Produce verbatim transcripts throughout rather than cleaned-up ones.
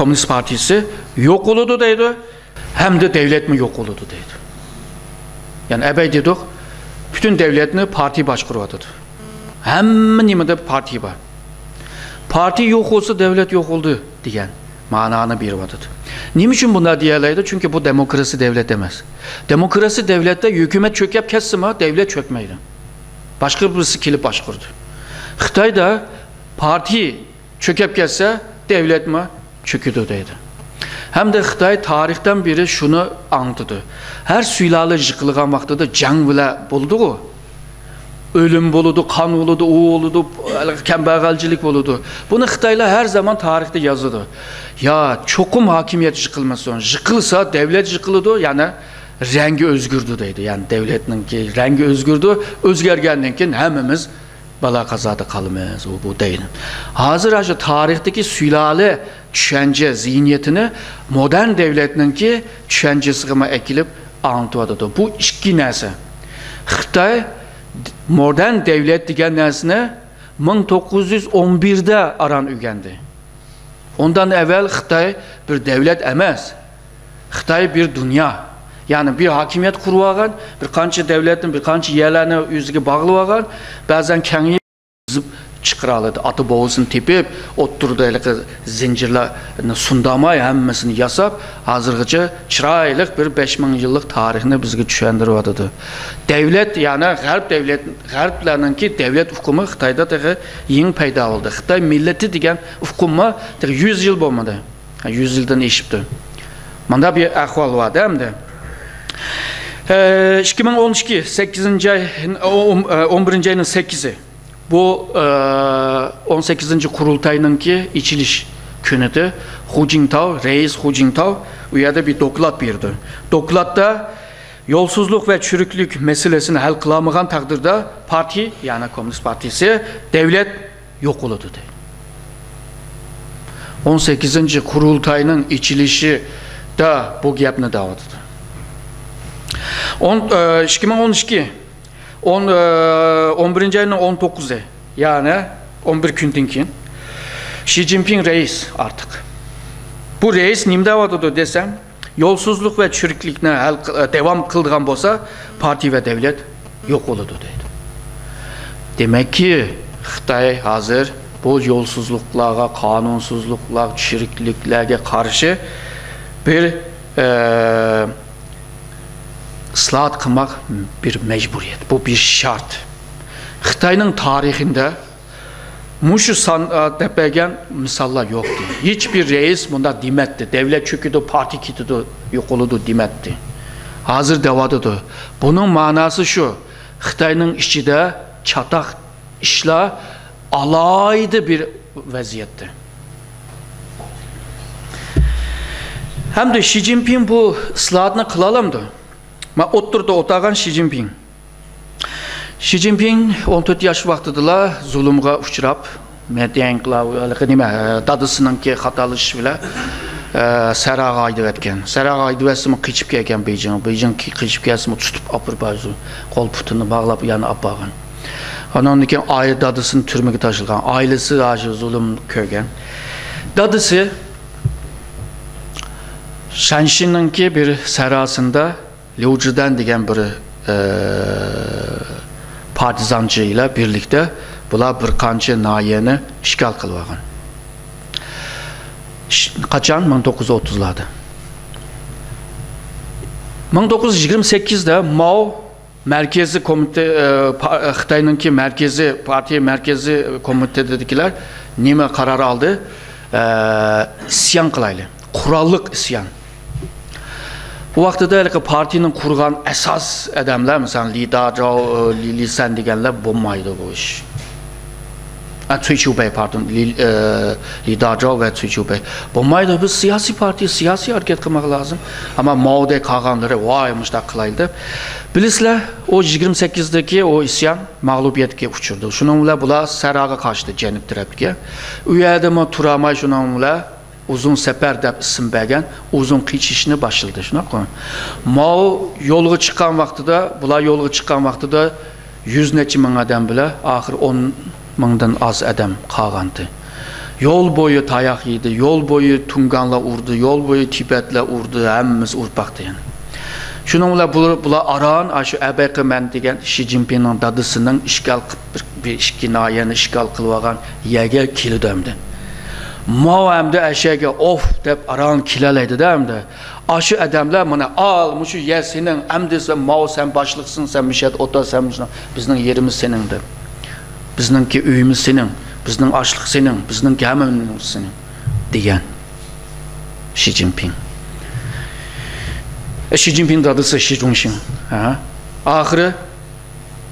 كوممۇنىست پارتىيىسى يوق بولىدۇ دەيدۇ، ھەمدە دەۋلەتمۇ يوق بولىدۇ دەيدۇ. يەنى ئەبەي دېدۇق، پۈتۈن دەۋلەتنى پارتىيە باشقۇرۇۋاتىدۇ. ھەممە نېمىدە پارتىيە بار. پارتىيە يوق بولسا، دەۋلەت يوق بولدى دېگەن مەنانى بېرىۋاتىدۇ. نېمە ئۈچۈن بۇنداق دېيەلەيدۇ؟ چۈنكى بۇ دېموكراسىيە دەۋلەت ئەمەس. دېموكراسىيە دەۋلەتتە ھۆكۈمەت چۆكۈپ كەتسىمۇ، دەۋلەت چۆكمەيدۇ. باشقا بىرسى كېلىپ باشقۇرىدۇ. خىتايدا پارتىيە چۆكۈپ كەتسە، دەۋلەتمۇ چۆكىدۇ دەيدۇ. ھەمدە خىتاي تارىختىن بېرى شۇنى ئاڭلىتىدۇ. ھەر سۇلالە يىقىلغان ۋاقتىدا جەڭ بىلەن بولىدىغۇ. ئۆلۈم بولىدۇ، قان بولىدۇ، ئۇ بولىدۇ، كەمبەغەلچىلىك بولىدۇ. بۇنى خىتايلار ھەر زامان تارىختا يازىدۇ. يا چوقۇم ھاكىمىيەت يىقىلمىسۇن. يىقىلسا، دەۋلەت يىقىلىدۇ، يەنى رەڭگى ئۆزگىرىدۇ دەيدۇ. يەنى دەۋلەتنىڭكى رەڭگى ئۆزگىرىدۇ، ئۆزگەرگەندىن كېيىن ھەممىمىز بالا-قازادا قالىمىز، ئۇ، بۇ دەيدۇ. ھازىر ئاشۇ تارىختىكى سۇلالە چۈشەنچە زېھنىيىتىنى مودېرن دەۋلەتنىڭكى چۈشەنچىسىگىمۇ ئەكېلىپ ئاڭلىتىۋاتىدۇ. بۇ ئىككى نەرسە. خىتاي مودېرن دەۋلەت دېگەن نەرسىنى مىڭ توققۇز يۈز ئون بىردە ئاران ئۆگەندى. ئۇندىن ئەۋۋەل خىتاي بىر دەۋلەت ئەمەس. خىتاي بىر دۇنيا. يەنى بىر ھاكىمىيەت قۇرۇۋالغان، بىر قانچە دەۋلەتنى، بىر قانچە يەرلەرنى ئۆزىگە باغلىۋالغان، بەزەن كېڭىيىپ، ئۈزۈپ چىقىرالىدى. ئاتا بوۋىسىنى تېپىپ، ئوتتۇرىدا ھېلىقى زىنجىرلارنى سۇنداماي، ھەممىسىنى ياساپ، ھازىرغىچە چىرايلىق بىر بەش مىڭ يىللىق تارىخنى بىزگە چۈشەندۈرۈۋاتىدۇ. دەۋلەت، يەنى غەرب دەۋلەت، غەربلەرنىڭكى دەۋلەت ئۇقۇمى خىتايدا تېخى يېڭى پەيدا بولدى. خىتاي مىللىتى دېگەن ئۇقۇممۇ تېخى يۈز يىل بولمىدى. يۈز يىلدىن ئېشىپتۇ. مانا بىر ئەھۋال بار-دە ئەمدى. ئىككى مىڭ ئون ئىككى، سەككىزىنچى ئاي، ئون بىرىنچى ئاينىڭ سەككىزى. بۇ، ئون سەككىزىنچى قۇرۇلتاينىڭكى ئېچىلىش كۈنىدە، خۇ جىنتاۋ، رەئىس خۇ جىنتاۋ ئۇ يەردە بىر دوكلات بېرىدۇ. دوكلاتتا يولسۇزلۇق ۋە چىرىكلىك مەسىلىسىنى ھەل قىلالمىغان تەقدىردە پارتىيە، يەنى كوممۇنىست پارتىيىسى، دەۋلەت يوق بولىدۇ دەيدۇ. ئون سەككىزىنچى قۇرۇلتاينىڭ ئېچىلىشىدا بۇ گەپنى دەۋاتىدۇ. ئون، ئىككى مىڭ ئون ئىككى، ئون، ئون بىرىنچى ئاينىڭ ئون توققۇزى، يەنى ئون بىر كۈندىن كېيىن شى جىنپىڭ رەئىس ئارتۇق. بۇ رەئىس نېمە دەۋاتىدۇ دېسەم، يولسۇزلۇق ۋە چىرىكلىكنى ھەل قىل-، داۋام قىلىدىغان بولسا، پارتىيە ۋە دەۋلەت يوق بولىدۇ دەيدۇ. دېمەككى، خىتاي ھازىر بۇ يولسۇزلۇقلارغا، قانۇنسىزلىقلار، چىرىكلىكلەرگە قارشى بىر، ئە، ئىسلاھات قىلماق بىر مەجبۇرىيەت، بۇ بىر شەرت. خىتاينىڭ تارىخىدا مۇشۇ سان، ئا، دەپ بەرگەن مىساللار يوقتى. ھېچبىر رەئىس مۇنداق دېمەتتى. دەۋلەت چۆكىدۇ، پارتىيە كېتىدۇ، يوقىلىدۇ دېمەتتى. ھازىر دەۋاتىدۇ. بۇنىڭ مەناسى شۇ، خىتاينىڭ ئىچىدە چاتاق ئىشلار ئالاھىدە بىر ۋەزىيەتتە. ھەمدە شى جىنپىڭ بۇ ئىسلاھاتنى قىلالامدۇ؟ ما ئوتتۇرىدا ئولتۇرغان شى جىنپىڭ. شى جىنپىڭ ئون تۆت ياش ۋاقتىدىلا زۇلۇمغا ئۇچراپ، مەديەنقلا، ھېلىقى نېمە، دادىسىنىڭكى خاتالىشىشى بىلەن، ئە، سەھراغا ھەيدىۋەتكەن. سەھراغا ھەيدىۋەتسىمۇ قېچىپ كەلگەن بېيجىڭ. بېيجىڭ قېچىپ كەلسىمۇ تۇتۇپ ئاپىرىپ، قول پۇتىنى باغلاپ، يەنە ئاپارغان. ئاناندىن كېيىن ئائىلە، دادىسىنى تۈرمىگە تاشلىغان. ئائىلىسى ئاشۇ زۇلۇم كۆرگەن. دادىسى شەنشىنىڭكى بىر سەھراسىندا ليۇجىدەن دېگەن بىر، ئە، پارتىزانچى ئىلە بىرلىكتە بۇلار بىر قانچە ناھىيەنى ئىشغال قىلىۋالغان. ش-، قاچان؟ مىڭ توققۇز يۈز ئوتتۇزلاردا. مىڭ توققۇز يۈز يىگىرمە سەككىزدە ماۋ مەركىزىي كومىتېت، ئە، پا-، ئە، خىتاينىڭكى مەركىزىي، پارتىيە مەركىزىي كومىتېتىدىكىلەر نېمە قارار ئالدى؟ ئە، ئىسيان قىلايلى. قوراللىق ئىسيان. بۇ ۋاقتىدا ھېلىقى پارتىيىنىڭ قۇرغان ئاساس ئادەملەر، مىسالەن، لى داجاۋ، ئە، لى لىسەن دېگەنلەر بولمايدۇ بۇ ئىش. ئە، چۈي چيۇبەي، پاردون، لى، ئە، لى داجاۋ ۋە چۈي چيۇبەي. بولمايدۇ، بىز سىياسىي پارتىيە، سىياسىي ھەرىكەت قىلماق لازىم. ئەمما ماۋدەك قالغانلىرى، ۋاي، مۇشۇنداق قىلايلى دەپ. بىلىسىلەر، ئۇ يىگىرمە سەككىزدىكى ئۇ ئىسيان مەغلۇبىيەتكە ئۇچرىدى. شۇنىڭ بىلەن بۇلار سەھراغا قاچتى، جەنۇب تەرەپكە. ئۇ يەردىمۇ تۇرالماي، شۇنىڭ بىلەن ئۇزۇن سەپەر دەپ ئىسىم بەرگەن ئۇزۇن قېچىشنى باشلىدى، شۇنداققۇ؟ ماۋ يولغا چىققان ۋاقتىدا، بۇلار يولغا چىققان ۋاقتىدا يۈز نەچچە مىڭ ئادەم بىلەن ئاخىرى ئون مىڭدىن ئاز ئادەم قالغانتى. يول بويى تاياق يېدى، يول بويى تۇڭگانلار ئۇردى، يول بويى تىبەتلەر ئۇردى، ھەممىسى ئۇرۇپ باقتى يەنە. شۇنىڭ بىلەن بۇلار، بۇلار ئاران ئاشۇ ئەبەقىمەن دېگەن شى جىنپىڭنىڭ دادىسىنىڭ ئىشغال قىلىپ، بىر، بىر ئىككى ناھىيەنى ئىشغال قىلىۋالغان يەرگە كېلىدۇ ئەمدى. ماۋ ئەمدى ئەشەگە ئوف دەپ ئاران كېلەلەيدىدە ئەمدى. ئاشۇ ئادەملەر مانا، ئال، مۇشۇ يەر سېنىڭ، ئەمدى سەن ماۋۇ، سەن باشلىقسەن، سەن مۇشۇ يەردە ئولتۇرسەن، مۇشۇ، بىزنىڭ يېرىمىز سېنىڭ دەپ. بىزنىڭكى ئۆيىمىز سېنىڭ، بىزنىڭ ئاشلىق سېنىڭ، بىزنىڭكى ھەممىمىز سېنىڭ، دېگەن شى جىنپىڭ. شى جىنپىڭ دادىسى شى جۇڭشىڭ. ھە. ئاخىرى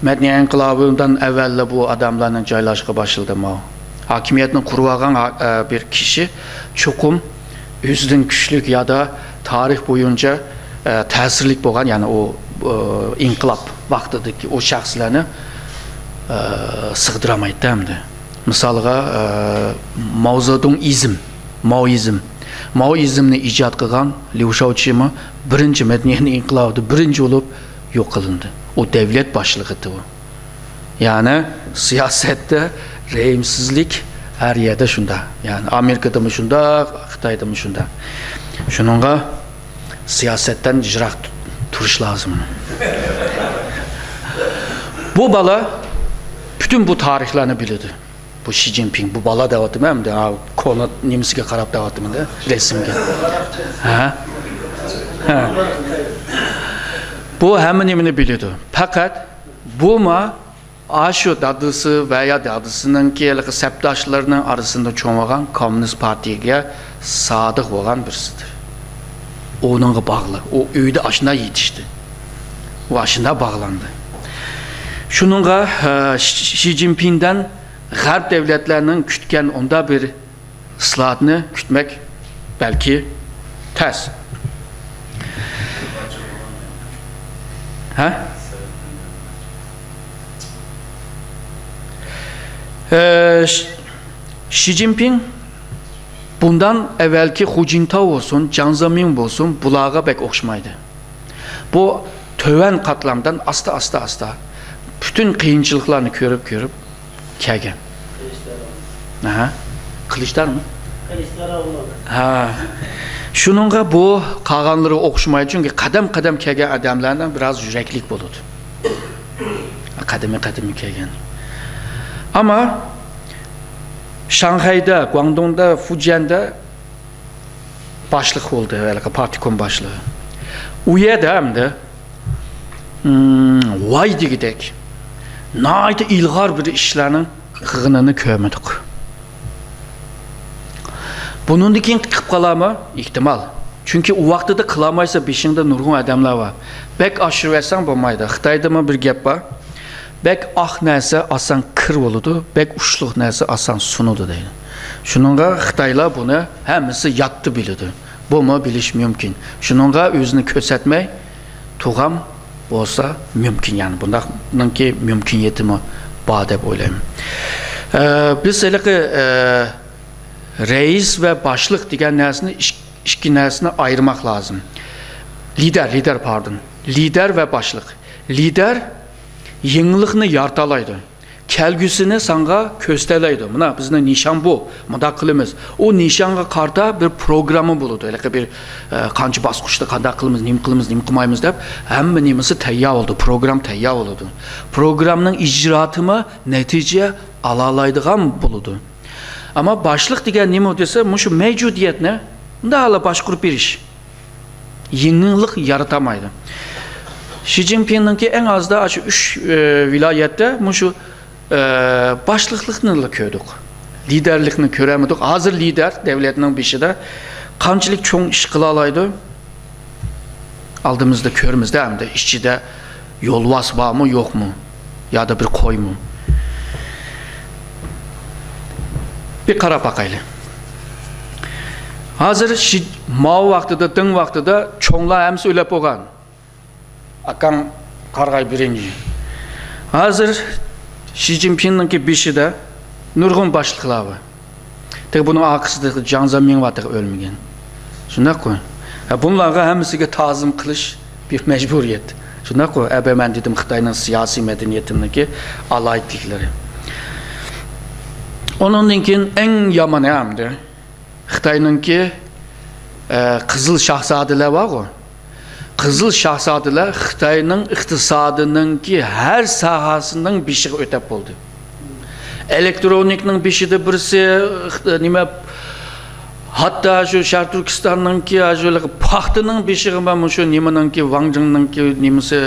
مەدەنىيەت ئىنقىلابىدىن ئەۋۋەللا بۇ ئادەملەرنىڭ جايلاشقا باشلىدى ماۋۇ. ھاكىمىيەتنى قۇرۇۋالغان ھا-، ئە، بىر كىشى چوقۇم ئۆزىدىن كۈچلۈك يادا تارىخ بويىچە، ئە، تەسىرلىك بولغان، يەنى ئۇ، ئە، ئىنقىلاب ۋاقتىدىكى ئۇ شەخسلەرنى، ئە، سىغدۇرالمايتتى ئەمدى. مىسالغا، ئە، ماۋزېدۇڭ ئىزم، ماۋئىزم. ماۋئىزمنى ئىجاد قىلغان ليۇ شاۋچىمۇ بىرىنچى مەدەنىيەت ئىنقىلابىدا بىرىنچى بولۇپ يوق قىلىندى. ئۇ دەۋلەت باشلىقى ئىدى ئۇ. يەنى سىياسەتتە رەھىمسىزلىك ھەر يەردە شۇنداق. يەنى ئامېرىكىدىمۇ شۇنداق، خىتايدىمۇ شۇنداق. شۇنىڭغا سىياسەتتىن يىراق تۇرۇش لازىم. بۇ بالا پۈتۈن بۇ تارىخلارنى بىلىدۇ. بۇ شى جىنپىڭ، بۇ بالا دەۋاتىمەن، ئەمدى ھا، كونا نېمىسىگە قاراپ دەۋاتىمەن-دە، رەسىمگە. ھە؟ ھە. بۇ ھەممە نېمىنى بىلىدۇ. پەقەت بۇمۇ ئاشۇ دادىسى ۋە يا دادىسىنىڭكى ھېلىقى سەپداشلىرىنىڭ ئارىسىندا چوڭ بولغان، كوممۇنىست پارتىيىگە سادىق بولغان بىرسىدۇر. ئۇنىڭغا باغلىق. ئۇ ئۆيدە ئاشۇنداق يېتىشتى. ئۇ ئاشۇنداق باغلاندى. شۇنىڭغا، ئە، شى جىنپىڭدىن غەرب دەۋلەتلەرنىڭ كۈتكەن ئۇنداق بىر ئىسلاھاتنى كۈتمەك بەلكى تەس. ھە؟ ئە، شى، شى جىنپىڭ بۇندان ئەۋۋەلكى خۇ جىنتاۋ بولسۇن، جياڭ زېمىڭ بولسۇن، بۇلارغا بەك ئوخشىمايدۇ. بۇ تۆۋەن قاتلامدىن ئاستا، ئاستا، ئاستا پۈتۈن قىيىنچىلىقلارنى كۆرۈپ، كۆرۈپ كەلگەن. ئەھە. قىلىچدارمۇ؟ ھە. شۇنىڭغا بۇ قالغانلىرى ئوخشىمايدۇ، چۈنكى قەدەم، قەدەم كەلگەن ئادەملەرنىڭ بىراز يۈرەكلىك بولىدۇ. قەدىمىي، قەدىمىي كەلگەن. ئەمما شاڭخەيدە، گۇاڭدۇڭدا، فۇجيەندە باشلىق بولدى، ھېلىقى پارتكوم باشلىقى. ئۇ يەردە ئەمدى، م، ۋاي دېگۈدەك، ناھايىتى ئىلغار بىر ئىشلارنىڭ قىلغىنىنى كۆرمىدۇق. بۇنىڭدىن كېيىن قىلىپ قالارمۇ؟ ئېھتىمال. چۈنكى ئۇ ۋاقتىدا قىلالمايسەن، بېشىڭدا نۇرغۇن ئادەملەر بار. بەك ئاشۇرۇۋەتسەڭ بولمايدۇ. خىتايدىمۇ بىر گەپ بار. بەك ئاق نەرسە ئاسان كىر بولىدۇ، بەك ئۇچلۇق نەرسە ئاسان سۇنىدۇ دەيدۇ. شۇنىڭغا خىتايلار بۇنى ھەممىسى ياتتى بىلىدۇ. بۇمۇ بىلىش مۇمكىن. شۇنىڭغا ئۆزىنى كۆرسەتمەي تۇرغان بولسا مۇمكىن، يەنى بۇنداقنىڭكى مۇمكىنىيىتىمۇ بار دەپ ئويلايمەن. ئە، بىز ھېلىقى، ئە، رەئىس ۋە باشلىق دېگەن نەرسىنى ئىك-، ئىككى نەرسىنى ئايرىماق لازىم. لىدەر، لىدەر، پاردون. لىدەر ۋە باشلىق. لىدەر يېڭىلىقنى يارىتالايدۇ. كەلگۈسىنى ساڭا كۆرسىتەلەيدۇ. مانا بىزنىڭ نىشان بۇ. مۇنداق قىلىمىز. ئۇ نىشانغا قارىتا بىر پروگرامما بولىدۇ. ھېلىقى بىر، ئە، قانچە باسقۇچتا قانداق قىلىمىز، نېمە قىلىمىز، نېمە قىلمايمىز دەپ ھەممە نېمىسى تەييار بولىدۇ. پروگرام تەييار بولىدۇ. پروگرامنىڭ ئىجراتىمۇ نەتىجە ئالالايدىغان بولىدۇ. ئەمما باشلىق دېگەن نېمە دېسە، مۇشۇ مەۋجۇدىيەتنى مۇنداق باشقۇرۇپ بېرىش. يېڭىلىق يارىتالمايدۇ. شى جىنپىڭنىڭكى ئەڭ ئازدا شۇ ئۈچ، ئە، ۋىلايەتتە مۇشۇ، ئە، باشلىقلىقنىلا كۆردۇق. لىدەرلىكنى كۆرەلمىدۇق. ھازىر لىدەر دەۋلەتنىڭ بېشىدا قانچىلىك چوڭ ئىش قىلالايدۇ؟ ئالدىمىزدا كۆرىمىزدە، ئەمدى ئىچىدە يولۋاس بارمۇ، يوقمۇ؟ يادا بىر قويمۇ؟ بىر قاراپ باقايلى. ھازىر شى-، ماۋۇ ۋاقتىدا، دېڭ ۋاقتىدا چوڭلار ھەممىسى ئۆلۈپ بولغان. ئاكاڭ قارىغاي بىرىنچى. ھازىر شى جىنپىڭنىڭكى بېشىدا نۇرغۇن باشلىقلار بار. تېخى بۇنىڭ ئارقىسىدا جياڭ زېمىڭ بار، تېخى ئۆلمىگەن. شۇنداققۇ؟ ھە، بۇلارغا ھەممىسىگە تازىم قىلىش بىر مەجبۇرىيەت. شۇنداققۇ؟ ئەبە مەن دېدىم، خىتاينىڭ سىياسىي مەدەنىيىتىنىڭكى ئالاھىدىلىكلىرى. ئۇنىڭدىن كېيىن ئەڭ يامىنى ئەمدى خىتاينىڭكى، ئە، قىزىل شاھزادىلەر بارغۇ. قىزىل شاھزادىلەر خىتاينىڭ ئىقتىسادىنىڭكى ھەر ساھەسىنىڭ بېشىغا ئۆتەپ بولدى. ئېلېكترونىكنىڭ بېشىدا بىرسى، نېمە، ھەتتا شۇ شەرقىي تۈركىستاننىڭكى، شۇ پاختىنىڭ بېشىغىمۇ مۇشۇ نېمىنىڭكى، ۋاڭ جىڭنىڭكى نېمىسى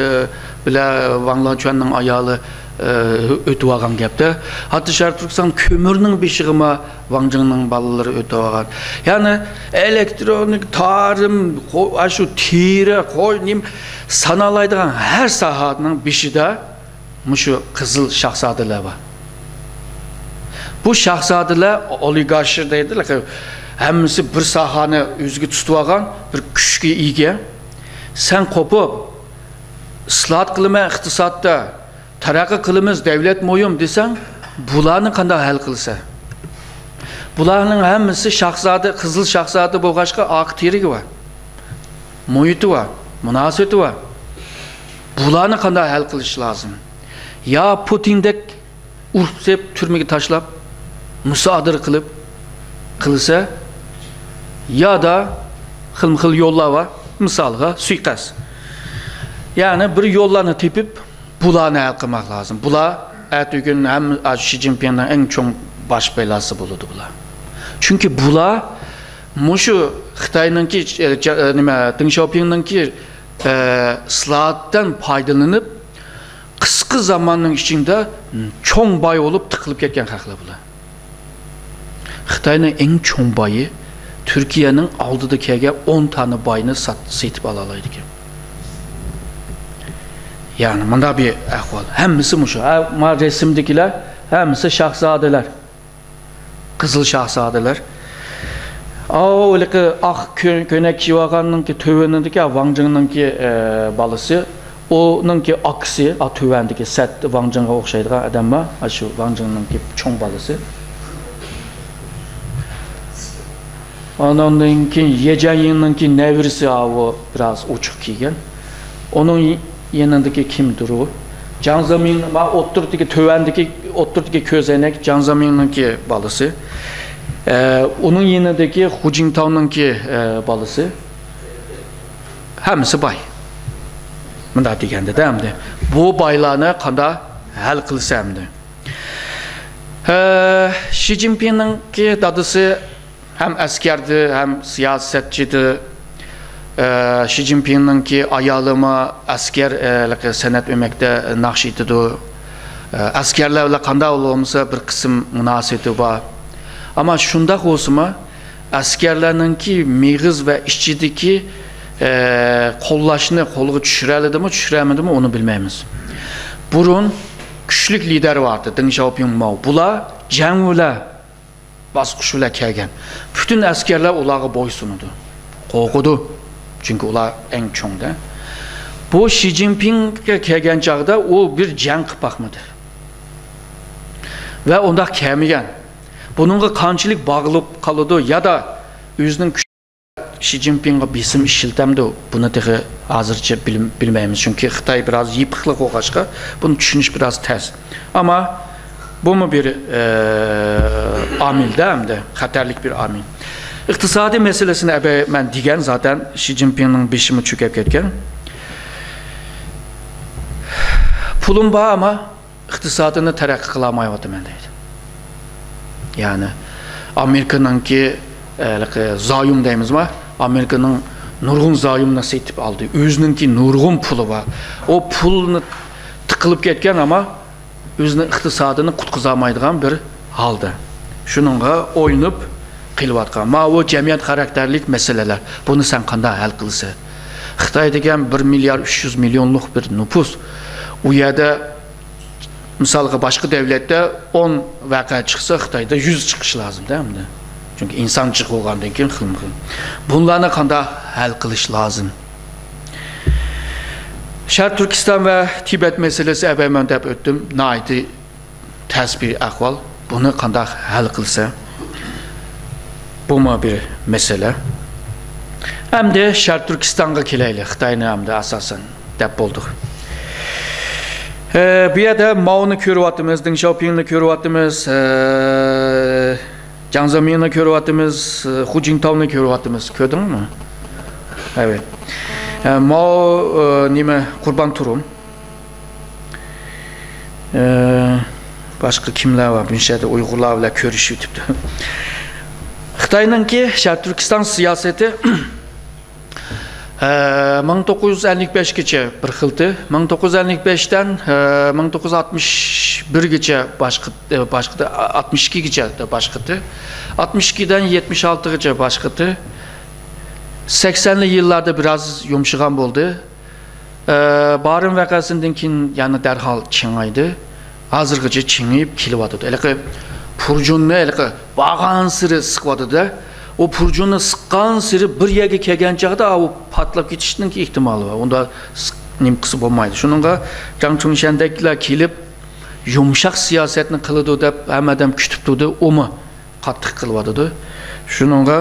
بىلەن ۋاڭ لېچۈەننىڭ ئايالى، ئە، ئۆتۈۋالغان گەپتە. ھەتتا شەرقىي تۈركىستان كۆمۈرنىڭ بېشىغىمۇ ۋاڭ جىڭنىڭ بالىلىرى ئۆتۈۋالغان. يەنى ئېلېكترونىك، تارىم، قو-، ئاشۇ تېرە، قوي، نېمە، سانالايدىغان ھەر ساھەنىڭ بېشىدا مۇشۇ قىزىل شاھزادىلەر بار. بۇ شاھزادىلەر ئولىگارشى دەيدۇ، ھەممىسى بىر ساھەنى ئۆزىگە تۇتۇۋالغان بىر كۈچكە ئىگە. سەن قوپۇپ، ئىسلاھات قىلىمەن ئىقتىسادتا، تەرەققىي قىلىمىز، دەۋلەت مۇھىم دېسەڭ، بۇلارنى قانداق ھەل قىلىسەن؟ بۇلارنىڭ ھەممىسى شاھزادە، قىزىل شاھزادە بولغاچقا، ئارقا تىرىكى بار، مۇھىتى بار، مۇناسىۋىتى بار. بۇلارنى قانداق ھەل قىلىش لازىم؟ يا پۇتىندەك ئۇرۇپ سېلىپ تۈرمىگە تاشلاپ، مۇسادىرە قىلىپ قىلسا، يادا خىلمۇ خىل يوللار بار. مىسالغا، سۇيىقەست. يەنى بىر يوللارنى تېپىپ، بۇلارنى ھەل قىلماق لازىم. بۇلار ئەتىگۈن ھەم شى جىنپىڭنىڭ ئەڭ چوڭ باش بەلاسى بولىدۇ بۇلار. چۈنكى بۇلار مۇشۇ خىتاينىڭكى، ئە، جا-، ئە، نېمە، دېڭ شياۋپىڭنىڭكى، ئە، ئىسلاھاتتىن پايدىلىنىپ، قىسقا زاماننىڭ ئىچىدە چوڭ باي بولۇپ تىقىلىپ كەتكەن خەقلەر بۇلار. خىتاينىڭ ئەڭ چوڭ بايى تۈركىيەنىڭ ئالدىدا كەلگەن ئون تانە باينى سات-، سېتىپ ئالالايدىكەن. يەنى مۇنداق بىر ئەھۋال. ھەممىسى مۇشۇ. ھە، ما رەسىمدىكىلەر ھەممىسى شاھزادىلەر. قىزىل شاھزادىلەر. ئاۋۇ ھېلىقى ئاق كۆ-، كۆينەك كىيىۋالغاننىڭكى تۆۋىنىدىكى ۋاڭ جىڭنىڭكى، ئە، بالىسى. ئۇنىڭكى ئاكىسى، ئا، تۆۋەندىكى سەت ۋاڭ جىڭغا ئوخشايدىغان ئادەم بار. ئاشۇ ۋاڭ جىڭنىڭكى چوڭ بالىسى. ئاناندىن كېيىن يې جيەنيىڭنىڭكى نەۋرىسى، ئاۋۇ بىراز ئوچۇق كىيگەن. ئۇنىڭ يېنىدىكى كىمدۇر ئۇ؟ جاڭ زېمىڭ، ما ئوتتۇرىدىكى، تۆۋەندىكى، ئوتتۇرىدىكى كۆزەينەك جاڭ زېمىڭنىڭكى بالىسى. ئە، ئۇنىڭ يېنىدىكى خۇ جىنتاۋنىڭكى، ئە، بالىسى. ھەممىسى باي. مۇنداق دېگەندە-دە ئەمدى. بۇ بايلارنى قانداق ھەل قىلسا ئەمدى؟ ئە، شى جىنپىڭنىڭكى دادىسى ھەم ئەسكەردە، ھەم سىياسەتچىدە. ئە، شى جىنپىڭنىڭكى ئايالىمۇ ئەسكەر، ئە، سەنئەت ئۆمەكتە ناخشا ئېيتىدۇ. ئە، ئەسكەرلەر بىلەن قانداق بولمىسا بىر قىسىم مۇناسىۋىتى بار. ئەمما شۇنداق بولسىمۇ، ئەسكەرلەرنىڭكى مېغىز ۋە ئىچىدىكى، ئە، قوللاشنى قولغا چۈشۈرەلىدىمۇ، چۈشۈرەلمىدىمۇ، ئۇنى بىلمەيمىز. بۇرۇن كۈچلۈك لىدەر بار ئىدى، دېڭ شياۋپىڭ ماۋ. بۇلار جەڭ بىلەن، باسقۇچ بىلەن كەلگەن. پۈتۈن ئەسكەرلەر ئۇلارغا بويسۇنىدۇ. قورقىدۇ. چۈنكى ئۇلار ئەڭ چوڭ-دە. بۇ شى جىنپىڭگە كەلگەن چاغدا ئۇ بىر جەڭ قىلىپ باقمىدى. ۋە ئۇنداق كەلمىگەن. بۇنىڭغا قانچىلىك باغلىنىپ قالىدۇ يادا ئۆزىنىڭ كۈچى شى جىنپىڭغا بېسىم ئىشلىتەمدۇ؟ بۇنى تېخى ھازىرچە بىلم-، بىلمەيمىز. چۈنكى خىتاي بىراز يېپىقلىق بولغاچقا، بۇنى چۈشىنىش بىراز تەس. ئەمما بۇمۇ بىر، ئە، ئامىل-دە ئەمدى، خەتەرلىك بىر ئامىل. ئىقتىسادىي مەسىلىسىنى ئەبەي مەن دېگەن، زاتەن شى جىنپىڭنىڭ بېشىمۇ چۆكۈپ كەتكەن. پۇلۇم بار، ئەمما ئىقتىسادىنى تەرەققىي قىلالمايۋاتىمەن دەيدۇ. يەنى ئامېرىكىنىڭكى، ئە، ھېلىقى زايوم دەيمىزما؟ ئامېرىكىنىڭ نۇرغۇن زايومنى سېتىپ ئالدى. ئۆزىنىڭكى نۇرغۇن پۇلى بار. ئۇ پۇلنى تىقىلىپ كەتكەن، ئەمما ئۆزىنىڭ ئىقتىسادىنى قۇتقۇزالمايدىغان بىر ھالدا. شۇنىڭغا ئوينىپ قېلىۋاتقان. ماۋۇ جەمئىيەت خاراكتېرلىك مەسىلىلەر. بۇنى سەن قانداق ھەل قىلىسەن؟ خىتاي دېگەن بىر مىليارد ئۈچ يۈز مىليونلۇق بىر نوپۇس. ئۇ يەردە مىسالغا، باشقا دەۋلەتتە ئون ۋەقە چىقسا، خىتايدا يۈز چىقىشى لازىم-دە ئەمدى. چۈنكى ئىنسان جىق بولغاندىن كېيىن خىلمۇ خىل. بۇلارنى قانداق ھەل قىلىش لازىم؟ شەرقىي تۈركىستان ۋە تىبەت مەسىلىسى، ئەۋەل مەن دەپ ئۆتتۈم، ناھايىتى تەس بىر ئەھۋال. بۇنى قانداق ھەل قىلسا؟ بۇمۇ بىر مەسىلە. ئەمدى شەرقىي تۈركىستانغا كېلەيلى. خىتاينى ئەمدى ئاساسەن دەپ بولدۇق. ئە، بۇ يەردە ماۋنى كۆرۈۋاتىمىز، دېڭ شياۋپىڭنى كۆرۈۋاتىمىز. ئە، جياڭ زېمىننى كۆرۈۋاتىمىز، خۇجىنتاۋنى كۆرۈۋاتىمىز. كۆردۈڭمۇ؟ ئەۋەت. ئە، ماۋ، ئە، نېمە، قۇربان تۇرۇم. ئە، باشقا كىملەر بار؟ بۇ يەردە ئۇيغۇرلار بىلەن كۆرۈشۈۋېتىپتۇ. خىتاينىڭكى شەرقىي تۈركىستان سىياسىتى، ئە، مىڭ توققۇز يۈز ئەللىك بەشكىچە بىر خىلتى، مىڭ توققۇز يۈز ئەللىك بەشتىن، ئە، مىڭ توققۇز يۈز ئاتمىش بىرگىچە باشقا، ئە، باشقىتى، ئاتمىش ئىككىگىچە باشقىتى، ئاتمىش ئىككىدىن يەتمىش ئالتىغىچە باشقىتى، سەكسەنلىك يىللاردا بىراز يۇمشىغان بولدى. ئە، بارىن ۋەقەسىدىن كېيىن يەنە دەرھال چىڭايدى. ھازىرغىچە چىڭىيىپ كېلىۋاتىدۇ. ھېلىقى پۇرجۇننى ھېلىقى بارغانسېرى سىقىۋاتىدۇ-دە. ئۇ پۇرجۇننى سىققانسېرى بىر يەرگە كەلگەن چاغدا ئۇ پارتلاپ كېتىشنىڭ ئېھتىمالى بار. ئۇندا سىق-، نېمە قىلسا بولمايدۇ. شۇنىڭغا جاڭ چۈڭشەندەكلەر كېلىپ يۇمشاق سىياسەتنى قىلىدۇ دەپ ھەممە ئادەم كۈتۈپ تۇردى. ئۇمۇ قاتتىق قىلىۋاتىدۇ. شۇنىڭغا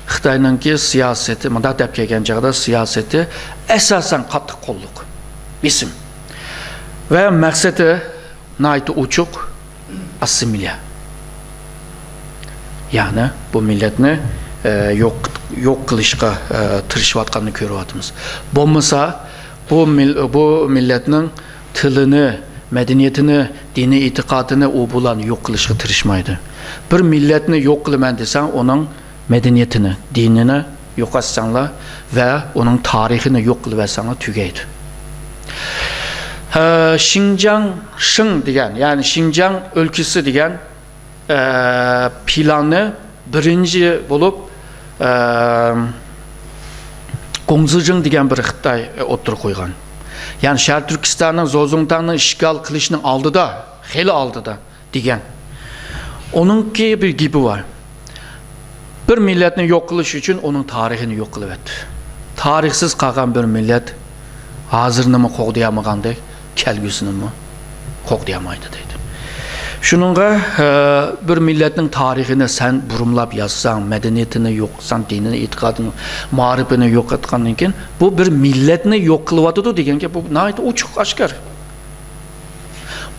خىتاينىڭكى سىياسىتى، مۇنداق دەپ كەلگەن چاغدا سىياسىتى ئاساسەن قاتتىق قوللۇق، بېسىم. ۋە مەقسىتى ناھايىتى ئوچۇق، ئاسسىمىليە. يەنى بۇ مىللەتنى، ئە، يوق، يوق قىلىشقا، ئە، تىرىشىۋاتقاننى كۆرۈۋاتىمىز. بولمىسا، بۇ مىل-، بۇ مىللەتنىڭ تىلىنى، مەدەنىيىتىنى، دىنىي ئېتىقادىنى ئۇ بۇلارنى يوق قىلىشقا تىرىشمايدۇ. بىر مىللەتنى يوق قىلىمەن دېسەڭ، ئۇنىڭ مەدەنىيىتىنى، دىنىنى يوقاتساڭلار ۋە ئۇنىڭ تارىخىنى يوق قىلىۋەتسەڭلار تۈگەيدۇ. ھە، شىنجاڭ شىڭ دېگەن، يەنى شىنجاڭ ئۆلكىسى دېگەن، ئە، پىلاننى بىرىنچى بولۇپ، ئە، گوڭزىجىڭ دېگەن بىر خىتاي ئوتتۇرىغا قويغان. يەنى شەرقىي تۈركىستاننىڭ زوزۇڭتاڭنى ئىشغال قىلىشنىڭ ئالدىدا، خېلى ئالدىدا دېگەن. ئۇنىڭكى بىر گېپى بار. بىر مىللەتنى يوق قىلىش ئۈچۈن ئۇنىڭ تارىخىنى يوق قىلىۋەت. تارىخسىز قالغان بىر مىللەت ھازىرنىمۇ قوغدىيالمىغاندەك، كەلگۈسىنىمۇ قوغدىيالمايدۇ دەيدۇ. شۇنىڭغا، ئە، بىر مىللەتنىڭ تارىخىنى سەن بۇرمىلاپ يازساڭ، مەدەنىيىتىنى يوقىتساڭ، دىنىنى، ئېتىقادىنى، مائارىپىنى يوقاتقاندىن كېيىن، بۇ بىر مىللەتنى يوق قىلىۋاتىدۇ دېگەن گەپ، بۇ ناھايىتى ئوچۇق، ئاشكارا.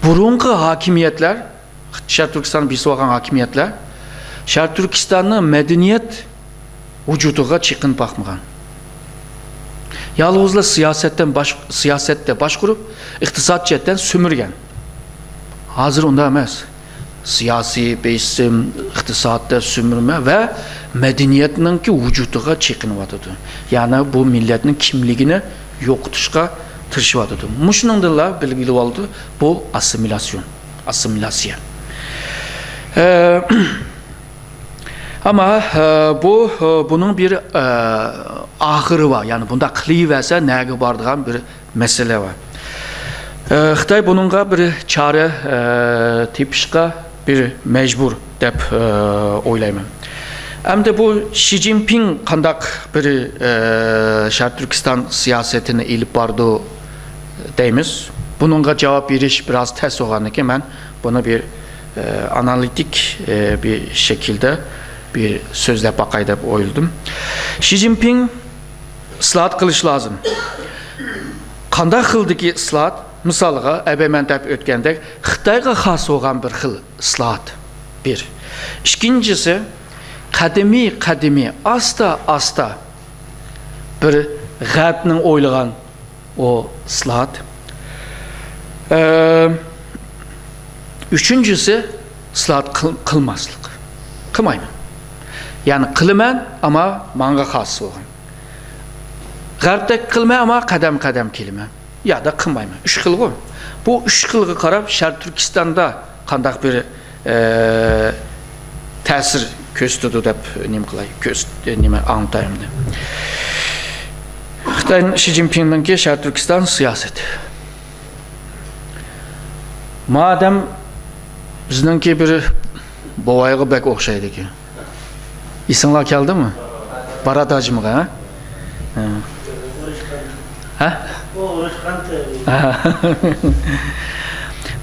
بۇرۇنقى ھاكىمىيەتلەر، شەرقىي تۈركىستاننى بېسىۋالغان ھاكىمىيەتلەر شەرقىي تۈركىستاننىڭ مەدەنىيەت ۋۇجۇدىغا چېقىنىپ باقمىغان. يالغۇزلا سىياسەتتىن باش-، سىياسەتتە باشقۇرۇپ، ئىقتىساد جەھەتتىن سۈمۈرگەن. ھازىر ئۇنداق ئەمەس. سىياسىي بېسىم، ئىقتىسادتا سۈمۈرمە ۋە مەدەنىيەتنىڭكى ۋۇجۇدىغا چېقىنىۋاتىدۇ. يەنى بۇ مىللەتنىڭ كىملىكىنى يوقىتىشقا تىرىشىۋاتىدۇ. مۇشۇنىڭدىنلا بىلگىلى بولىدۇ، بۇ ئاسسىمىلياسىيون، ئاسسىمىلياسىيە. ئە، ئەمما، ئە، بۇ، ئە، بۇنىڭ بىر، ئە، ئاخىرى بار. يەنى بۇنداق قىلىۋەرسە نەگە بارىدىغان بىر مەسىلە بار. ئە، خىتاي بۇنىڭغا بىر چارە، ئە، تېپىشقا بىر مەجبۇر دەپ، ئە، ئويلايمەن. ئەمدى بۇ شى جىنپىڭ قانداق بىر، ئە، شەرقىي تۈركىستان سىياسىتىنى ئېلىپ بارىدۇ دەيمىز. بۇنىڭغا جاۋاب بېرىش بىراز تەس بولغاندىكىن مەن بۇنى بىر، ئە، ئانالىتىك، ئە، بىر شەكىلدە بىر سۆزلەپ باقاي دەپ ئويلىدىم. شى جىنپىڭ ئىسلاھات قىلىش لازىم. قانداق خىلدىكى ئىسلاھات؟ مىسالغا، ئەبەي مەن دەپ ئۆتكەندەك، خىتايغا خاس بولغان بىر خىل ئىسلاھات. بىر. ئىككىنچىسى، قەدىمىي، قەدىمىي، ئاستا، ئاستا بىر غەربنىڭ ئويلىغان ئۇ ئىسلاھات. ئە، ئۈچىنچىسى، ئىسلاھات قىل-، قىلماسلىق. قىلمايمەن. يەنى قىلىمەن، ئەمما ماڭا خاس بولغان. غەربتەك قىلىمەن، ئەمما قەدەم-قەدەم كېلىمەن. يا دا قىلمايمەن. ئۈچ خىلغۇ. بۇ ئۈچ خىلغا قاراپ، شەرقىي تۈركىستاندا قانداق بىر، ئە، تەسىر كۆرسىتىدۇ دەپ نېمە قىلاي؟ كۆرسىت-، نېمە ئاڭلىتاي ئەمدى. خىتاي شى جىنپىڭنىڭكى شەرقىي تۈركىستان سىياسىتى. مادەم بىزنىڭكى بىر بوۋايغا بەك ئوخشايدىكەن. ئېسىڭلار كەلدىمۇ؟ بارات ھاجىمغا، ھە؟ ھە؟ ھە؟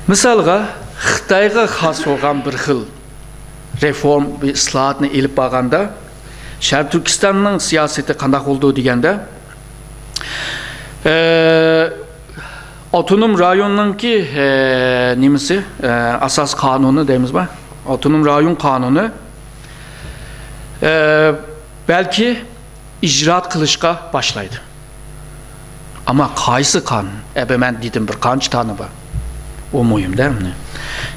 مىسالغا، خىتايغا خاس بولغان بىر خىل رېفورم، بىر ئىسلاھاتنى ئېلىپ بارغاندا، شەرقىي تۈركىستاننىڭ سىياسىتى قانداق بولىدۇ دېگەندە، ئە، ئاپتونوم رايوننىڭكى، ئە، نېمىسى، ئە، ئاساس قانۇنى دەيمىزما؟ ئاپتونوم رايون قانۇنى ئە، بەلكى ئىجرائات قىلىشقا باشلايدۇ. ئەمما قايسى قانۇن؟ ئەبە مەن دېدىم، بىر قانچە تانى بار. ئۇ مۇھىم-دە.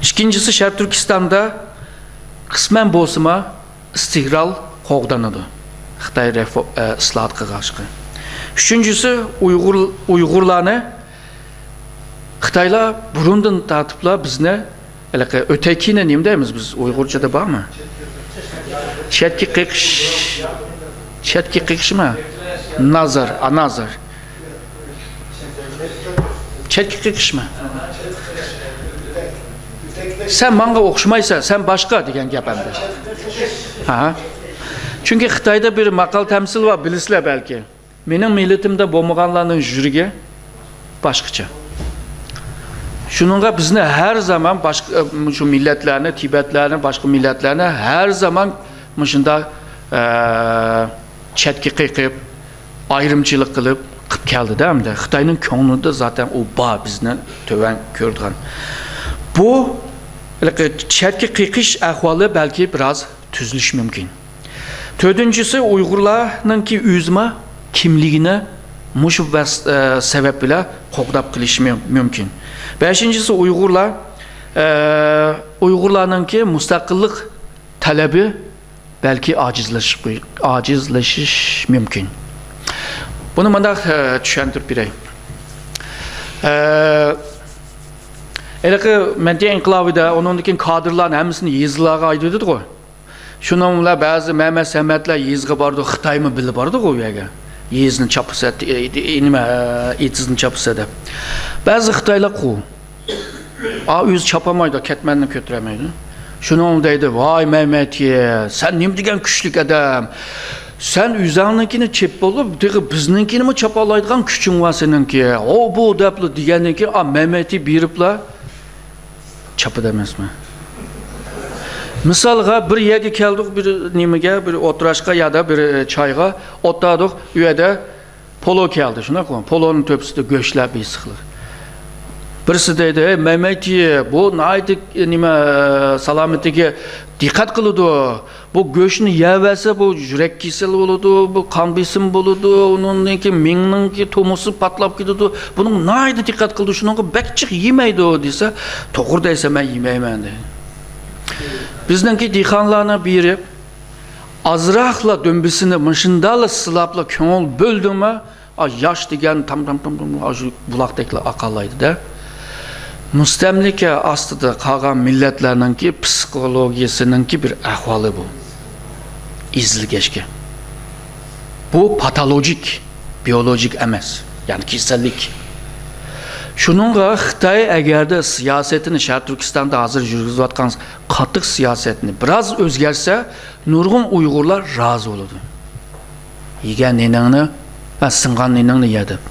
ئىككىنچىسى، شەرقىي تۈركىستاندا قىسمەن بولسىمۇ ئىستىقرار قوغدىنىدۇ، خىتاي رېفو-، ئە، ئىسلاھات قىلغاچقا. ئۈچىنچىسى، ئۇيغۇر، ئۇيغۇرلارنى خىتايلار بۇرۇندىن تارتىپلا بىزنى، ھېلىقى ئۆتەكىنى نېمە دەيمىز بىز؟ ئۇيغۇرچىدا بارمۇ؟ چەتكە قېقىش. چەتكە قېقىشمۇ؟ نازار، ئانازار. چەتكە قېقىشمۇ؟ سەن ماڭا ئوخشىمايسەن، سەن باشقا دېگەن گەپ ئەمدى. ھە. چۈنكى خىتايدا بىر ماقال تەمسىل بار، بىلىسىلەر بەلكى. مېنىڭ مىللىتىمدە بولمىغانلارنىڭ يۈرىكى باشقىچە. شۇنىڭغا بىزنى ھەر زامان باشقا، شۇ مىللەتلەرنى، تىبەتلەرنى، باشقا مىللەتلەرنى ھەر زامان مۇشۇنداق، ئە، چەتكە قېقىپ، ئايرىمچىلىق قىلىپ، قىلىپ كەلدى-دە ئەمدى. خىتاينىڭ كۆڭلىدە زاتەن ئۇ بار، بىزنى تۆۋەن كۆرىدىغان. بۇ ھېلىقى چەتكە قېقىش ئەھۋالى بەلكى بىراز تۈزىلىشى مۇمكىن. تۆتىنچىسى، ئۇيغۇرلارنىڭكى ئۆزىمۇ كىملىكىنى مۇشۇ ۋەس-، ئە، سەۋەب بىلەن قوغداپ قېلىشى مۇ-، مۇمكىن. بەشىنچىسى، ئۇيغۇرلار، ئە، ئۇيغۇرلارنىڭكى مۇستەقىللىق تەلىپى بەلكى ئاجىزلىشىپ قوي-، ئاجىزلىشىش مۇمكىن. بۇنى مۇنداق، ئە، چۈشەندۈرۈپ بېرەي. ئە، ھېلىقى مەدەنىيەت ئىنقىلابىدا ئۇنىڭدىن كېيىن كادىرلارنى ھەممىسىنى يېزىلارغا ھەيدىۋېتىدىغۇ. شۇنىڭ بىلەن بەزى مەمەت سەمەتلەر يېزىغا بارىدۇ، خىتايمۇ بىللە بارىدۇغۇ ئۇ يەرگە. يېزىنى چاپسا، نېمە، ئېتىزنى چاپسا دەپ. بەزى خىتايلار قۇ. ئا، ئۆزى چاپالمايدۇ، كەتمەننى كۆتۈرەلمەيدۇ. شۇنىڭ دەيدۇ، ۋاي مەمەتى، سەن نېمە دېگەن كۈچلۈك ئادەم. سەن ئۆزۈڭنىڭكىنى چېپىپ بولۇپ، تېخى بىزنىڭكىنىمۇ چاپالايدىغان كۈچۈڭ بار سېنىڭكى. ھو، بۇ دەپلا دېگەندىن كېيىن، ئا، مەمەتى بېرىپلا چاپىدۇ ئەمەسمۇ؟ مىسالغا، بىر يەرگە كەلدۇق، بىر نېمىگە، بىر ئولتۇراشقا يادا بىر، ئە، چايغا ئولتۇردۇق. ئۇ يەردە پولو كەلدى، شۇنداققۇ؟ پولونىڭ تۆپىسىدە گۆشلەر، بېسىقلار. بىرسى دەيدۇ، ھەي، مەمەتى، بۇ ناھايىتى، نېمە، سالامىتىگە دىققەت قىلىدۇ. بۇ گۆشنى يەۋەرسە، بۇ يۈرەك كېسىلى بولىدۇ، بۇ قان بېسىمى بولىدۇ، ئۇنىڭدىن كېيىن مېڭىنىڭكى تومۇرسى پارتلاپ كېتىدۇ. بۇنىڭ ناھايىتى دىققەت قىلىدۇ، شۇنىڭغا بەك جىق يېمەيدۇ، دېسە، توغرا دەيسەن، مەن يېمەيمەن، دەيدۇ. بىزنىڭكى دېھقانلارنىڭ بىرى ئازراقلا دۈمبىسىنى مۇشۇنداقلا سىلاپلا كۆڭۈل بۆلدىڭمۇ، ئا، ياش دېگەن تام، تام، تام، تام، ئاشۇ بۇلاقتەكلا ئاقالايدۇ-دە. مۇستەملىكە ئاستىدا قالغان مىللەتلەرنىڭكى پسىخولوگىيەسىنىڭكى بىر ئەھۋالى بۇ. ئېزىلگەچكە. بۇ پاتولوگىك، بىيولوگىك ئەمەس. يەنى كېسەللىك. شۇنىڭغا خىتاي ئەگەردە سىياسىتىنى، شەرقىي تۈركىستاندا ھازىر يۈرگۈزۈۋاتقان قاتتىق سىياسەتنى بىراز ئۆزگەرتسە، نۇرغۇن ئۇيغۇرلار رازى بولىدۇ. يېگەن نېنىڭنى، ھە، سىڭغان نېنىڭنى يە دەپ.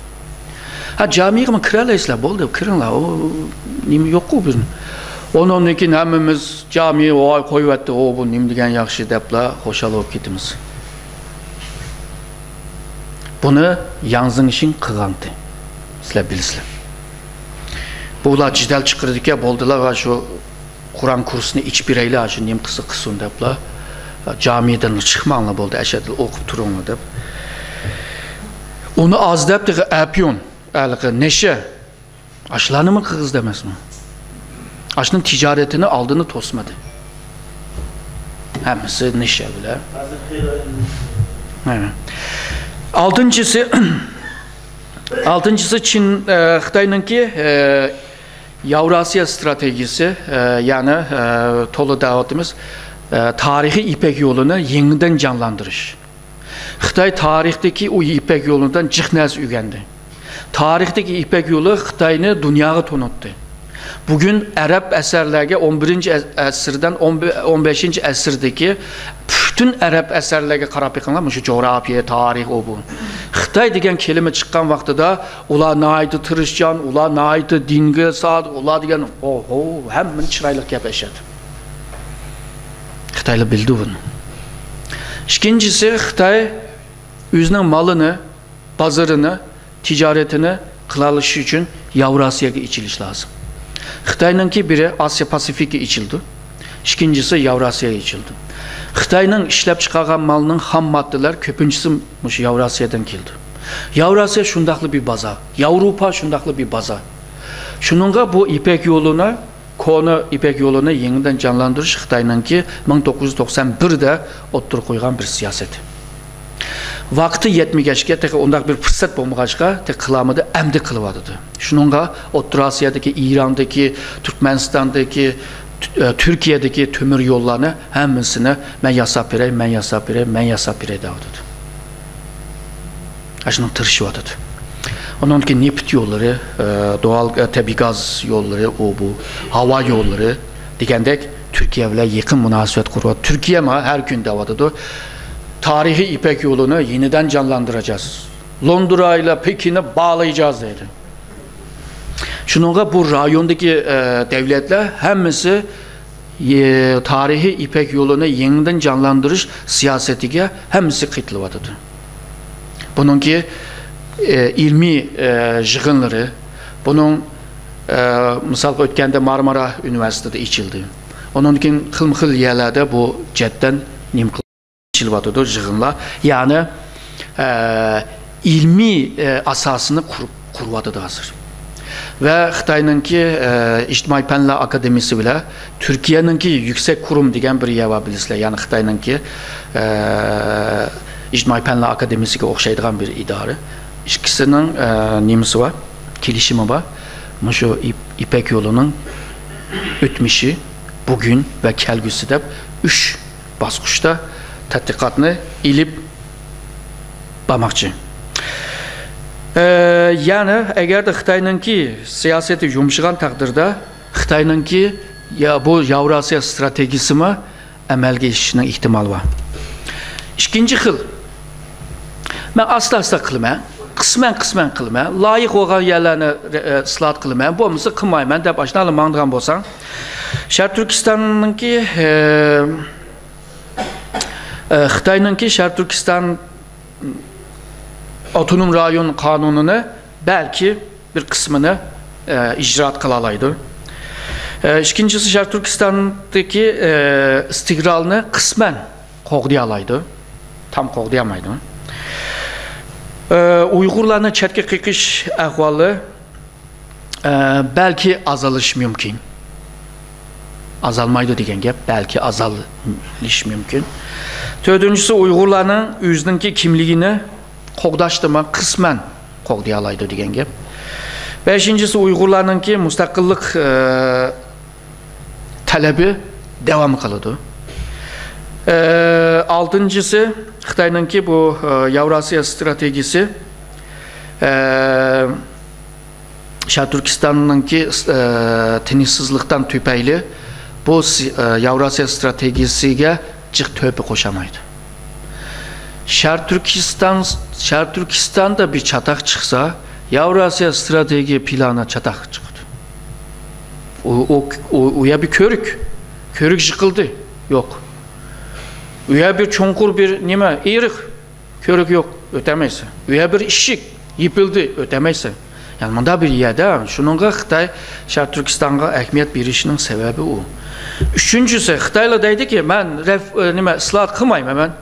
ھە، جامىغىمۇ كىرەلەيسىلەر، بولدى، كىرىڭلار، ئۇ نېمە يوققۇ بىزنىڭ. ئۇنىڭدىن كېيىن ھەممىمىز جامى، ۋاي، قويۇۋەتتى، ئۇ، بۇ نېمە دېگەن ياخشى دەپلا خۇشال بولۇپ كېتىمىز. بۇنى ياڭ زېڭشىڭ قىلغانتى. سىلەر بىلىسىلەر. بۇلار جېدەل چىقىرىدىكەن، بولدىلا، ۋە شۇ قۇرئان كۇرسىنى ئېچىپ بېرەيلى، شۇ نېمە قىلسا قىلسۇن دەپلا، جامىدىن چىقماڭلار بولدى، ئەشەدىل ئوقۇپ تۇرۇڭلار دەپ. ئۇنى ئاز دەپ تېخى ئەپيۇن، ھېلىقى نەشە، ئاشۇلارنىمۇ قىلغۇزدى ئەمەسمۇ؟ ئاشۇنىڭ تىجارىتىنى ئالدىنى توسمىدى. ھەممىسى نەشە بىلەن. ھە. ئالتىنچىسى، ئالتىنچىسى چىن، ئە، خىتاينىڭكى، ئە، ياۋراسىيا ستراتېگىيىسى، ئە، يەنى، ئە، تولا دەۋاتىمىز، ئە، تارىخىي يىپەك يولىنى يېڭىدىن جانلاندۇرۇش. خىتاي تارىختىكى ئۇ يىپەك يولىدىن جىق نەرسە ئۆگەندى. تارىختىكى يىپەك يولى خىتاينى دۇنياغا تونۇتتى. بۈگۈن ئەرەب ئەسەرلەرگە، ئون بىرىنچى ئەس-، ئەسىردىن ئون بە-، ئون بەشىنچى ئەسىردىكى پۈتۈن ئەرەب ئەسەرلەرگە قاراپ بېقىڭلار، مۇشۇ جۇغراپىيە، تارىخ، ئۇ بۇ. خىتاي دېگەن كەلىمە چىققان ۋاقتىدا، ئۇلار ناھايىتى تىرىشچان، ئۇلار ناھايىتى دىنگە سادىق، ئۇلار دېگەن، ئوھو، ھەممىنى چىرايلىق گەپ ئەشەدە. خىتايلار بىلدى بۇنى. ئىككىنچىسى، خىتاي ئۆزىنىڭ مالىنى، بازىرىنى، تىجارىتىنى قىلالىشى ئۈچۈن ياۋراسىيەگە ئېچىلىش لازىم. خىتاينىڭكى بىرى ئاسىيا پاسىفىككە ئېچىلىدۇ، ئىككىنچىسى ياۋراسىيەگە ئېچىلىدۇ. خىتاينىڭ ئىشلەپ چىقارغان مالىنىڭ خام ماددىلار كۆپىنچىسى مۇشۇ ياۋراسىيەدىن كېلىدۇ. ياۋراسىيە شۇنداقلا بىر بازار، ياۋروپا شۇنداقلا بىر بازار. شۇنىڭغا بۇ يىپەك يولىنى، كونا يىپەك يولىنى يېڭىدىن جانلاندۇرۇش خىتاينىڭكى مىڭ توققۇز يۈز توقسان بىردە ئوتتۇرىغا قويغان بىر سىياسىتى. ۋاقتى يەتمىگەچكە، تېخى ئۇنداق بىر پۇرسەت بولمىغاچقا، تېخى قىلالمىدى، ئەمدى قىلىۋاتىدۇ. شۇنىڭغا ئوتتۇرا ئاسىيادىكى، ئىراندىكى، تۈركمەنىستاندىكى، تۈ-، ئە، تۈركىيەدىكى تۆمۈر يوللارنى ھەممىسىنى مەن ياساپ بېرەي، مەن ياساپ بېرەي، مەن ياساپ بېرەي دەۋاتىدۇ. ئاشۇنىڭ تىرىشىۋاتىدۇ. ئۇنىڭدىكى نېفىت يوللىرى، ئە، دوغال، ئە، تەبىئىي گاز يوللىرى، ئۇ بۇ، ھاۋا يوللىرى دېگەندەك تۈركىيە بىلەن يېقىن مۇناسىۋەت قۇرۇۋاتىدۇ. تۈركىيە ما ھەر كۈن دەۋاتىدۇ، تارىخىي يىپەك يولىنى يېنىدىن جانلاندۇرىمىز. لوندرايلا پېكىننى باغلايمىز دەيدۇ. شۇنىڭغا بۇ رايوندىكى، ئە، دەۋلەتلەر ھەممىسى، ئە، تارىخىي يىپەك يولىنى يېڭىدىن جانلاندۇرۇش سىياسىتىگە ھەممىسى قېتىلىۋاتىدۇ. بۇنىڭكى، ئە، ئىلمىي، ئە، يىغىنلىرى، بۇنىڭ، ئە، مىسالغا ئۆتكەندە مارمارا ئۇنىۋېرسىتېتى ئېچىلدى. ئۇنىڭدىن كېيىن خىلمۇ خىل يەرلەردە بۇ جەھەتتىن نېمە ئېچىلىۋاتىدۇ يىغىنلار. يەنى، ئە، ئىلمىي، ئە، ئاساسىنى قۇرۇپ، قۇرۇۋاتىدۇ ھازىر. ۋە خىتاينىڭكى، ئە، ئىجتىمائىي پەنلەر ئاكادېمىيىسى بىلەن تۈركىيەنىڭكى يۈكسەك كۇرۇم دېگەن بىر يەر بار، بىلىسىلەر. يەنى خىتاينىڭكى، ئە، ئىجتىمائىي پەنلەر ئاكادېمىيىسىگە ئوخشايدىغان بىر ئىدارە. ئىككىسىنىڭ، ئە، نېمىسى بار؟ كېلىشىمى بار. مۇشۇ يىپ-، يىپەك يولىنىڭ ئۆتمۈشى، بۈگۈن ۋە كەلگۈسى دەپ ئۈچ باسقۇچتا تەتقىقاتنى ئېلىپ بارماقچى. ئە، يەنى ئەگەردە خىتاينىڭكى سىياسىتى يۇمشىغان تەقدىردە، خىتاينىڭكى يا بۇ ياۋراسىيا ستراتېگىيىسىمۇ ئەمەلگە ئېشىشنىڭ ئېھتىمالى بار. ئىككىنچى خىل، مەن ئاستا-ئاستا قىلىمەن، قىسمەن-قىسمەن قىلىمەن، لايىق بولغان يەرلەرنى، ئە، ئىسلاھات قىلىمەن، بولمىسا قىلمايمەن دەپ ئاشۇنداقلا ماڭىدىغان بولساڭ، شەرقىي تۈركىستاننىڭكى، ئە، ئە، خىتاينىڭكى شەرقىي تۈركىستان ئاپتونوم رايون قانۇنىنى بەلكى بىر قىسمىنى، ئە، ئىجرائات قىلالايدۇ. ئە، ئىككىنچىسى، شەرقىي تۈركىستاندىكى، ئە، ئىستىقلالنى قىسمەن قوغدىيالايدۇ، تام قوغدىيالمايدۇ. ئە، ئۇيغۇرلارنى چەتكە قېقىش ئەھۋالى، ئە، بەلكى ئازىلىشى مۇمكىن. ئازالمايدۇ دېگەن گەپ، بەلكى ئازالىشى مۇمكىن. تۆتىنچىسى، ئۇيغۇرلارنىڭ ئۆزىنىڭكى كىملىكىنى قوغداشتىمۇ قىسمەن قوغدىيالايدۇ دېگەن گەپ. بەشىنچىسى، ئۇيغۇرلارنىڭكى مۇستەقىللىق، ئە، تەلىپى داۋام قىلىدۇ. ئە، ئالتىنچىسى، خىتاينىڭكى بۇ، ئە، ياۋراسىيا ستراتېگىيىسى، ئە، شەرقىي تۈركىستاننىڭكى، ئە، تىنچسىزلىقتىن تۈپەيلى بۇ سى-، ئە، ياۋراسىيا ستراتېگىيىسىگە جىق تۆھپە قوشالمايدۇ. شەرقىي تۈركىستان، شەرقىي تۈركىستاندا بىر چاتاق چىقسا، ياۋراسىيا ستراتېگىيە پىلانى چاتاق چىقىدۇ. ئۇ، ئۇ، ئۇ، ئۇ يەر بىر كۆۋرۈك، كۆۋرۈك يىقىلدى، يوق. ئۇ يەر بىر چوڭقۇر بىر نېمە، ئېرىق، كۆۋرۈك يوق، ئۆتەلمەيسەن. ئۇ يەر بىر ئىشىك، يېپىلدى، ئۆتەلمەيسەن. يەنى مۇنداق بىر يەردە، شۇنىڭغا خىتاي شەرقىي تۈركىستانغا ئەھمىيەت بېرىشىنىڭ سەۋەبى ئۇ. ئۈچىنچىسى، خىتايلار دەيدىكى، مەن رەف-، ئە، نېمە، ئىسلاھات قىلمايمەن مەن.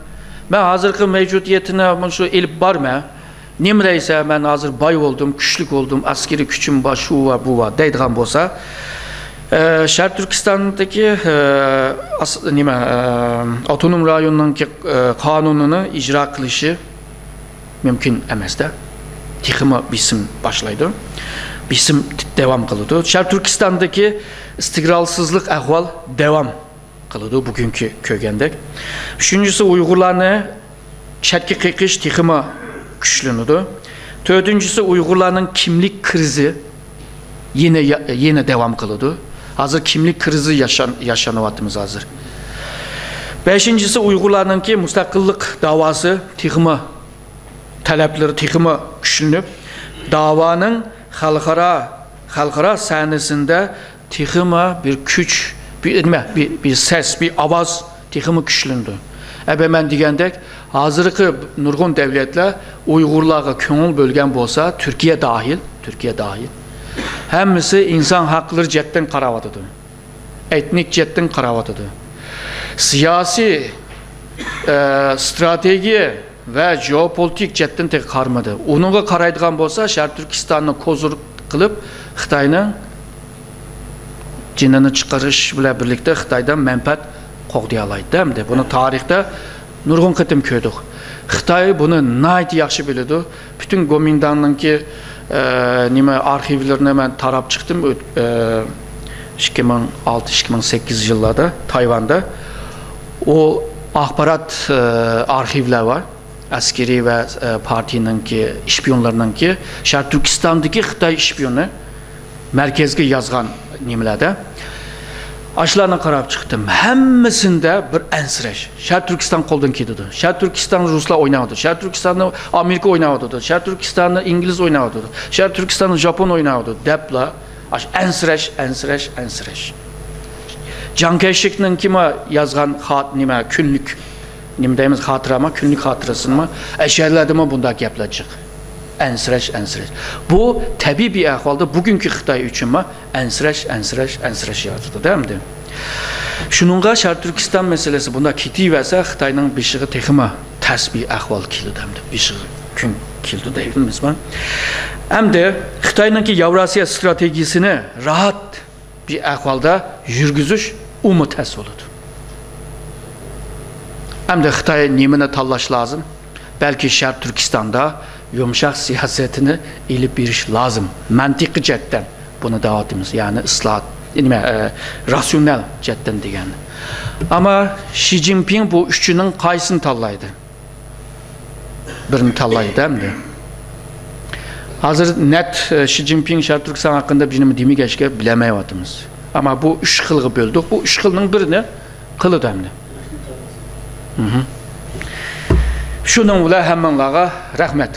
مەن ھازىرقى مەۋجۇدىيىتىنى مۇشۇ ئېلىپ بارىمەن. نېمە دەيسە، مەن ھازىر باي بولدۇم، كۈچلۈك بولدۇم، ئەسكىرىي كۈچۈم بار، شۇ بار، بۇ بار دەيدىغان بولسا، ئە، شەرقىي تۈركىستاندىكى، ئە، ئاس-، نېمە، ئە، ئاپتونوم رايوننىڭكى، ئە، قانۇنىنى ئىجرا قىلىشى مۇمكىن ئەمەس-دە. تېخىمۇ بېسىم باشلايدۇ. بېسىم داۋام قىلىدۇ. شەرقىي تۈركىستاندىكى ئىستىقرارسىزلىق ئەھۋال داۋام قىلىدۇ، بۈگۈنكى كۆرگەندەك. ئۈچىنچىسى، ئۇيغۇرلارنى چەتكە قېقىش تېخىمۇ كۈچلىنىدۇ. تۆتىنچىسى، ئۇيغۇرلارنىڭ كىملىك كىرىزى يەنە، يەنە داۋام قىلىدۇ. ھازىر كىملىك كىرىزى ياشان-، ياشانىۋاتىمىز ھازىر. بەشىنچىسى، ئۇيغۇرلارنىڭكى مۇستەقىللىق داۋاسى تېخىمۇ، تەلەپلىرى تېخىمۇ كۈچلىنىپ، داۋانىڭ خەلقئارا، خەلقئارا سەھنىسىندە تېخىمۇ بىر كۈچ، بىر نېمە، بىر، بىر سەس، بىر ئاۋاز تېخىمۇ كۈچلىنىدۇ. ئەبە مەن دېگەندەك، ھازىرقى نۇرغۇن دەۋلەتلەر ئۇيغۇرلارغا كۆڭۈل بۆلگەن بولسا، تۈركىيە داھىل، تۈركىيە داھىل، ھەممىسى ئىنسان ھەقلىرى جەھەتتىن قاراۋاتىدۇ. ئېتنىك جەھەتتىن قاراۋاتىدۇ. سىياسىي ئە، ستراتېگىيە ۋە گېئوپولىتىك جەھەتتىن تېخى قارىمىدى. ئۇنىڭغا قارايدىغان بولسا، شەرقىي تۈركىستاننى كوزىر قىلىپ، خىتاينىڭ جېنىنى چىقىرىش بىلەن بىرلىكتە خىتايدىن مەنپەئەت قوغدىيالايدۇ ئەمدى. بۇنى تارىختا نۇرغۇن قېتىم كۆردۇق. خىتاي بۇنى ناھايىتى ياخشى بىلىدۇ. پۈتۈن گومىنداڭنىڭكى، ئە، نېمە، ئارخىۋلىرىنى مەن تاراپ چىقتىم. ئۆت-، ئە، ئىككى مىڭ ئالتە، ئىككى مىڭ سەككىز يىللاردا تايۋاندا. ئۇ ئاخبارات، ئە، ئارخىۋلار بار. ئەسكىرىي ۋە، ئە، پارتىيىنىڭكى ئىشپىيونلىرىنىڭكى، شەرقىي تۈركىستاندىكى خىتاي ئىشپىيونى مەركەزگە يازغان نېمىلەردە. ئاشۇلارنى قاراپ چىقتىم. ھەممىسىندە بىر ئەنسىرەش. شەرقىي تۈركىستان قولدىن كېتىدۇ. شەرقىي تۈركىستاننى رۇسلار ئويناۋاتىدۇ. شەرقىي تۈركىستاننى ئامېرىكا ئويناۋاتىدۇ. شەرقىي تۈركىستاننى ئىنگلىز ئويناۋاتىدۇ. شەرقىي تۈركىستاننى ژاپون ئويناۋاتىدۇ، دەپلا ئاشۇ ئەنسىرەش، ئەنسىرەش، ئەنسىرەش. جاڭ كەيشىكنىڭكىمۇ يازغان خات-، نېمە، كۈنلۈك، نېمە دەيمىز، خاتىرەمۇ، كۈنلۈك خاتىرىسىمۇ، ئەشەرلەردىمۇ بۇنداق گەپلەر جىق. ئەنسىرەش، ئەنسىرەش. بۇ تەبىئىي بىر ئەھۋالدا بۈگۈنكى خىتاي ئۈچۈنمۇ ئەنسىرەش، ئەنسىرەش، ئەنسىرەش يارىتىدۇ-دە ئەمدى. شۇنىڭغا شەرقىي تۈركىستان مەسىلىسى بۇنداق كېتىۋەرسە، خىتاينىڭ بېشىغا تېخىمۇ تەس بىر ئەھۋال كېلىدۇ ئەمدى. بېشىغا كۈن كېلىدۇ دەيمىزمۇ؟ ئەمدى خىتاينىڭكى ياۋراسىيا ستراتېگىيىسىنى راھەت بىر ئەھۋالدا يۈرگۈزۈش ئۇمۇ تەس بولىدۇ. ئەمدى خىتاي نېمىنى تاللاش لازىم؟ بەلكى شەرقىي تۈركىستاندا يۇمشاق سىياسەتنى ئېلىپ بېرىش لازىم. مەنتىقىي جەھەتتىن بۇنى دەۋاتىمىز، يەنى ئىسلاھات، نېمە، ئە، راتسىيونال جەھەتتىن دېگەن. ئەمما شى جىنپىڭ بۇ ئۈچىنىڭ قايسىنى تاللايدۇ؟ بىرنى تاللايدۇ ئەمدى. ھازىر نەت، ئە، شى جىنپىڭ شەرقىي تۈركىستان ھەققىدە بىر نېمە دېمىگەچكە بىلەلمەيۋاتىمىز. ئەمما بۇ ئۈچ خىلغا بۆلدۇق. بۇ ئۈچ خىلنىڭ بىرىنى قىلىدۇ ئەمدى. مھم. شۇنىڭ بىلەن ھەممىڭلارغا رەھمەت.